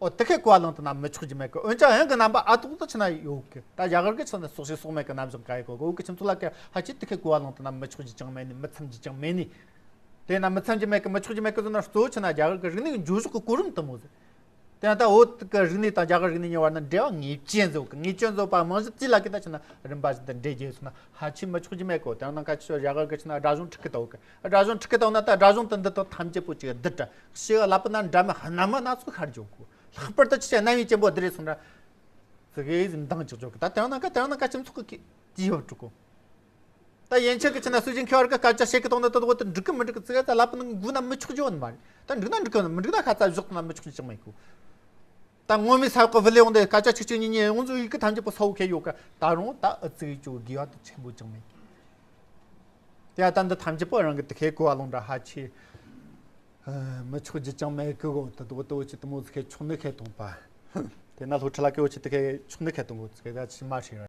ཨོ་དེ་ཁའི་གོ་བ་བླངས་ཐུབ་ན་མི་ཆོག་རྒྱུ་མེད་གི་འོན་ཀྱང་ཡང་གི་རྣམ་པ་ཨ་དོག་ཏུ་ཆི་ན་ཡོད་གི་ད་རྒྱ་གར་གི་ཆི་ན་སོག་ཤེས་སོག་མེད་གི་རྣམ་གཞག་ག་ཡི་གོ་གི་བོད་གི་ཁྱིམ་ཚང་ལ་གི་ཧ་ཅི་དེ་ཁའི་གོ་བ་བླངས་ཐུབ་ན་མི་ཆོག་རྒྱུ་ཅང་མེད་ནི་མི་འཚམ་རྒྱུ་ཅང་མེད་ནི། དེ་ན་མི་འཚམ་རྒྱུ་མེད་གི་མི་ཆོག་རྒྱུ་མེད་གི་ཟེར་ན་གཙོ་བོ་ཆི་ན་རྒྱ་གར་གི་རིག་གནས་གི་འགྱུར་ཕྱོགས་གི་གོ་རིམ་དུ་མོ་ཟེར། དེ་ན་ད་བོད་གི་རིག་གནས་དང་རྒྱ་གར་རིག་གནས་གཉིས་བར་ན་འབྲེལ་བ་ངེས་ཅན་བཟོ་གི་ངེས་ཅན་བཟོ་བ་རྨང་གཞི་རྩིས་ལ་གི་ད་ཆི་ན་རིམ་པ་བཞིན་དུ་འདྲེས་རྒྱུ་ཟེར་ན་ཧ་ཅི་མི་ཆོག་རྒྱུ་མེད་གི་དེ་ན་ཁ་ཆི་རྒྱ་གར་གི་ཆི་ན་སྒྲ་གཞུང་ཁྲི་གི་དོ་གི་སྒྲ་གཞུང་ཁྲི་གི་དོ་ན་ད་སྒྲ་གཞུང་དུ་འདི་དོ་ཐམས་ཅད་པོ་ཅིག་བསྡུ་དྲ་ཤི་ལ་པི་ན་འདྲ་མི་སྣ་མ་སྣ་ཚོགས་ཤར་འཇོག་གོ་ལྷག་པར་དུ་ཆི་ཆ་རྣམ་དབྱེ་ཅན་པོ་འདི་རེད་སོང་ར། ཙི་གེ་ཟིན་མདངས་ཅིག་འཇོག་གི་ད་དེ་ན་ཁ་དེ་ན་ཁ་སྤྱི་ཚོགས་གི་དེ་ཡོད་འགྲོ་གོ་ད་ཡན་ཆད་ཀྱི་ཆི་ན་སྲོལ་རྒྱུན་མཁས་པར་གི་སྐད་ཆ་བཤད་གི་དང་ནི་དེ་དག་དེ་འགྲིག་གི་མི་འགྲིག་གི་ཙི་གེ་ད་ལབ་ནི་དགོས་ན་མི་ཆོག་རྒྱུ་ཡོད་ནི་མ་རེད། ད་འགྲིག་ན་འགྲིག་གི་མི་འགྲིག་ན་ཁ་ཚ་བཞག་ན་མི་ཆོག་རྒྱུ་ཅང་མེད་གོ་ད་ངོ་མའི་ས་འོག་གི་བུ་ལེ་འོང་དེ་སྐད་ཆ་གཅིག་གཅིག་གཉིས་གཉིས་འོང་ཚོ་ཡི་གི་ཐམས་ཅད་པོ་ས་འོག་ཁེལ་ཡོད་གི་ད་རུང་ད་ཨུ་ཙི་གི་ཅོ་དགེ་བ་དེ་ཆེན་པོ་ཅང་མེད་གི་དེ་ཡ་ད་འདི་ཐམས་ཅད་པོ་རང་གི་དེ་ཁའི་གོ་བ་ལོང་འདྲ་ཧ་ཆེ་མི་ཆོག་རྒྱུ་ཅང་མེད་གི་གོ་དེ་དག་དེ་འོ་ཆི་དེ་མོ་ཙི་ཁའི་ཆོག་ནི་ཁའི་གཏོང་པ་དེ་ན་སློབ་ཁྲིད་ལ་ཀའི་འོ་ཆི་དེ་ཁའི་ཆོག་ནི་ཁའི་གཏོང་གོ་ཙི་ཁའི་ད་ཆི་མ་ཧྲི་ར།